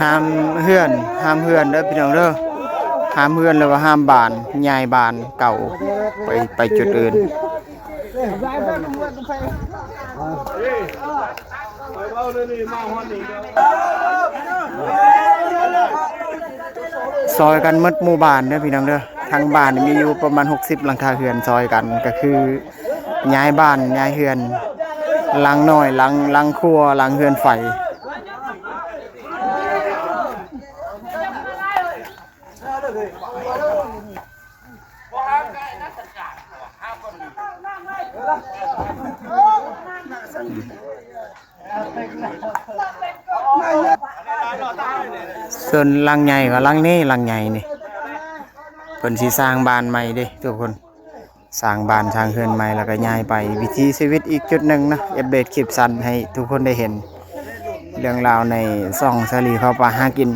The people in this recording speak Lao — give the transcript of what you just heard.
ຫ້າມເຮືອນ ຫ້າມເຮືອນເດີພີ່ນ້ອງເດີ ຫ້າມເຮືອນ ຫຼືວ່າຫ້າມບ້ານ ຍ້າຍບ້ານເກົ່າໄປ ໄປຈຸດອື່ນ. ຊ່ອຍກັນໝົດໝູ່ບ້ານເດີພີ່ນ້ອງເດີ ທັງບ້ານມີຢູ່ປະມານຫົກສິບຫຼັງຄາເຮືອນ ຊ່ອຍກັນ ກໍຄືຍ້າຍບ້ານ ຍ້າຍເຮືອນ ຫຼັງນ້ອຍ ຫຼັງ ຫຼັງຄົວ ຫຼັງເຮືອນໄຟ. ສ່ວນຫຼັງໃຫຍ່ກໍຫຼັງນີ້ ຫຼັງໃຫຍ່ນີ້ ເພິ່ນຊິສ້າງບ້ານໃໝ່ເດ້ທຸກຄົນ. ສ້າງບ້ານສ້າງເຮືອນໃໝ່ ແລ້ວກໍຍ້າຍໄປ ວິຖີຊີວິດອີກຈຸດໜຶ່ງເນາະ ອັບເດດຄລິບສັ້ນໃຫ້ທຸກຄົນໄດ້ເຫັນ ເລື່ອງລາວໃນຊ່ອງສາລີເຂົ້າປ່າຫາກິນ.